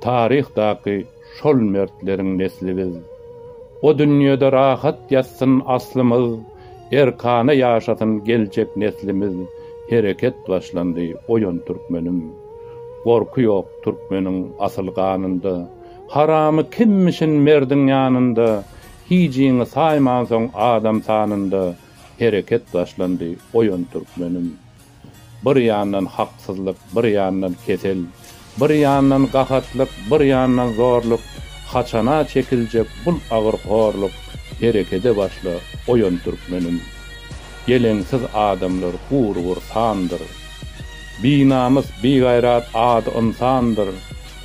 Taryhdaky şol mertleriň nesli biz. O dünýede rahat ýatsyn aslymyz, Erkana ýaşasyn geljek neslimiz, Hereket başlandy, oýan türkmenim. Gorky ýok türkmeniň asyl ganynda, Haramy kimmişin merdiň ýanynda, Hijiňi saýmansoň adam sanynda, Hereket başlandy, oýan türkmenim. Bir ýandan haksyzlyk, bir ýandan kesel, Bir ýandan gahatlyk, bir ýandan zorluk, Haçana çekiljek bul agyr horluk, Herekede başla, oýan türkmenim. Geleňsiz adamlar gury bir sandyr. Binamys, bigaýrat ady ynsandyr.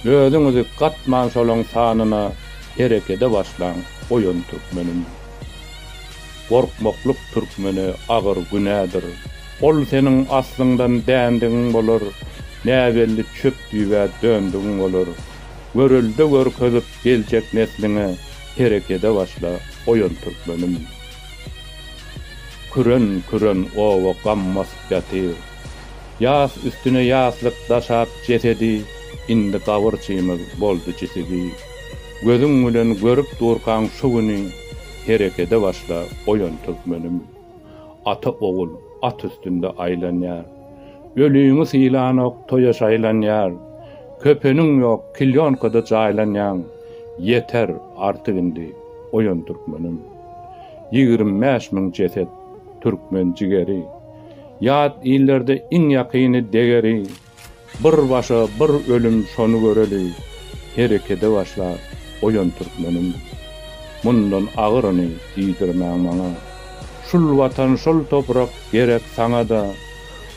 Özüňizi gatman şolaň sanyna, Herekede başlaň, oýan türkmenim. Gorkmaklyk türkmene agyr günädir. Ol seniň aslyňdan dändigiň bolar, näbelli çöp düýbä döndügiň bolar. Görelde görkezip geljek nesliňe herekede başla, oýan türkmenim. Küren-küren oba gam basyp ýatyr. Ýas üstüne ýaslyk daşap jesedi, indi gabyrçymyz boldy jisidi. Gözüň bilen görüp durkaň şu güni, Herekede başla, oýan türkmenim. Ata ogul at üstünde aýlanýar. Öliňi sylanok, toýa şaýlanýar. Köpeniň ýok, kilýonkada jaýlanýaň. Ýeter, artyk indi, oýan türkmenim. 25 müň jeset, türkmen jigeri. Ýat illerde iň ýakyny degeri. Bir başa bir ölüm şony göreli, Herekede başla, oýan türkmenim. Mundan agyryny diýdirmäň maňa. Şul watan şol toprak gerek saňa-da,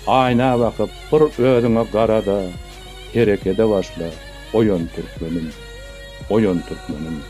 Aýna bakyp bir özüňe gara-da, Herekede başla, oýan türkmenim. Oýan türkmenim.